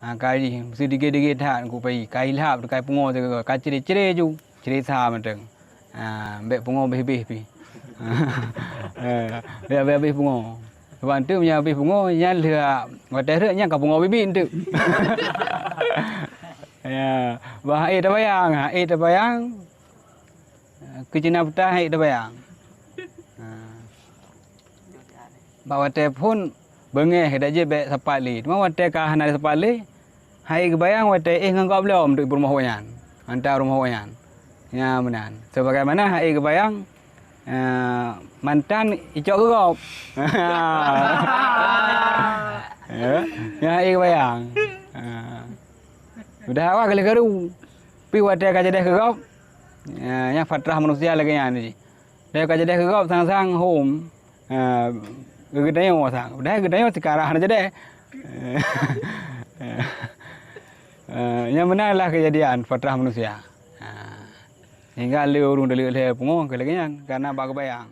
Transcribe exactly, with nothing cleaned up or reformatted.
Ha, ka jih, meusti degé-degé that kupai, ka ilhab, ka ipungo sigoe, ka cre-cre ju, cre sa mantong. Ha, bèk pungo bih-bih pih. Eh, bèk habéh-habéh pungo. Sabab enteuk meunyo habéh pungo, nyan lheueh watèe rhot nyan ka pungo biet-biet enteuk. Ya, bah hase tabayang, hase tabayang. Keu cina peutah hase tabayang. Ha. Bak watèe phôn beungéh, dak jeuet bèk sapat lé. Teuma watèe ka hana sapat lé, hase geubayang watèe éh ngon gob lom duek peurumoh awaknyan, mantong rumoh awaknyan. Nyan meunan. Sebagaimana hase geubayang, eh, mantan icok keu gob. Ya, nyan hase geubayang. Ha. Udah awai ka lheueh karu. Pih watèe ka jadeh keu gob, ya, nyan fatrah manusia lagèe nyan jih. Watèe ka jadeh keu gob sang-sang hom. Ha, geutanyoe sang. Udah geutanyoe sekarang hana jadeh. Eh, nyan meunan lah keujadian fatrah manusia. Ha. Sehingga lé ureueng taleuek lhèe pungo keu lagèe nyan, karena bak geubayang.